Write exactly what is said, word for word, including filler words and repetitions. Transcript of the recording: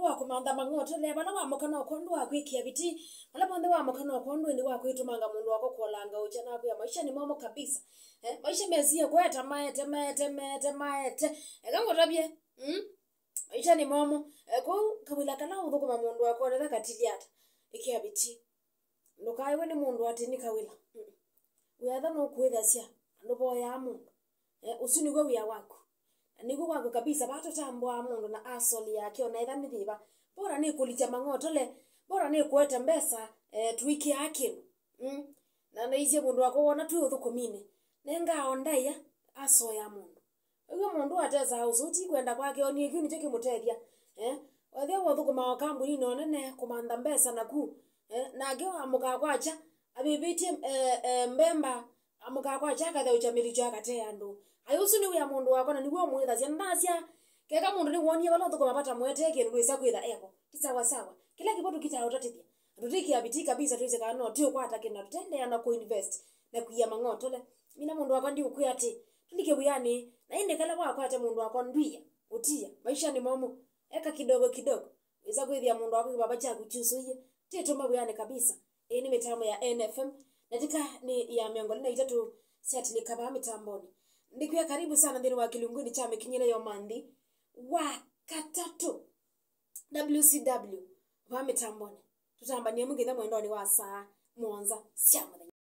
Wa kũmantha mang'otole, vala wamũka no kwondũ wa kwĩkĩa vitii, vala vonthe wamũka no kwondũ ĩndĩ wa kwĩtũmanga mũndũ wako kũolanga ũkya na kwĩa maisha nĩ momũ kabisa. Eh, maisha mesie kweta maete, maete, maete, maete. Eka ngũtavye, mm? Maisha nĩ momũ. Eh, kũu kawĩla kala ũthũkũma mũndũ wako nĩtha katili ata? Ĩkĩa vitii. Ndũkaĩwe nĩ mũndũ atĩ nĩ kawĩla. Mm. Wĩa ethwa nũkwĩthasya, andũ voyaa mũndũ. Eh, ũsu nĩw'o wĩa waku. Na nĩw'o waku kabisa, vaa tũtambũaa mũndũ na asoli yake, ona ethwa nĩ yĩva. Bora nĩ kũlikya mang'otole, bora nĩ kũete mbesa, eh, tũikĩaa kĩndũ. Mm. Na naisye mũndũ wakwa wona twĩ ũthũkũminĩ, nengaa o ndaĩa, asoya mũndũ. Ũw'o mũndũ atesaa ũsũti kwenda kwake, onie kĩu nĩkyo kĩmũtethya. Eh? Wethĩa ũthũkũmaa o kambuninĩ onene kũmantha mbesa naku. Eh? Nake amũkaa kwakya, avĩvĩtye, eh, eh, mbemba, amũkaa kwakya akatheũkya mĩlikyo akatea andũ. Ai, ũsu nĩ wĩa mũndũ wakwa, na nĩw'o ũmwĩthasya. Ndasya, keka mũndũ nĩwonie vala ũthũkũma vata mwetee kĩndũ ndwĩsa kwĩtha evo. Ti sawa sawa. Kĩla kĩvo tũkitaa ũtatĩthya. Na tũtikĩa vitii kabisa twĩsĩ kana no tũkwata kĩndũ na tũtendeea na kũinvest na kwia mang'otole. Mina mũndũ wakwa ndiũkwĩa atĩ, tũlike wĩanĩ, na ĩndĩ kala wakwate mũndũ wakwa ndwia, ũtia, maisha nĩ momũ, eka kidogo kidogo, wĩsa kwĩthĩa mũndũ waku kĩvava kyaku kyusũie, tĩtũma wĩanĩ kabisa. Ĩĩ nĩ mĩtambo ya N F M, na tika nĩ ya mĩongo ĩlĩ na itatũ syatilĩka vaa mĩtambonĩ. Ndikwĩa karibu sana nthĩnĩ wa kĩlungunĩ kya mĩkinyĩle ya ũmanthi wa katatũ. W C W vaa mĩtambonĩ. Tũtambanie mũngĩtha mwendonĩ wa saa mũonza sya mũthenya.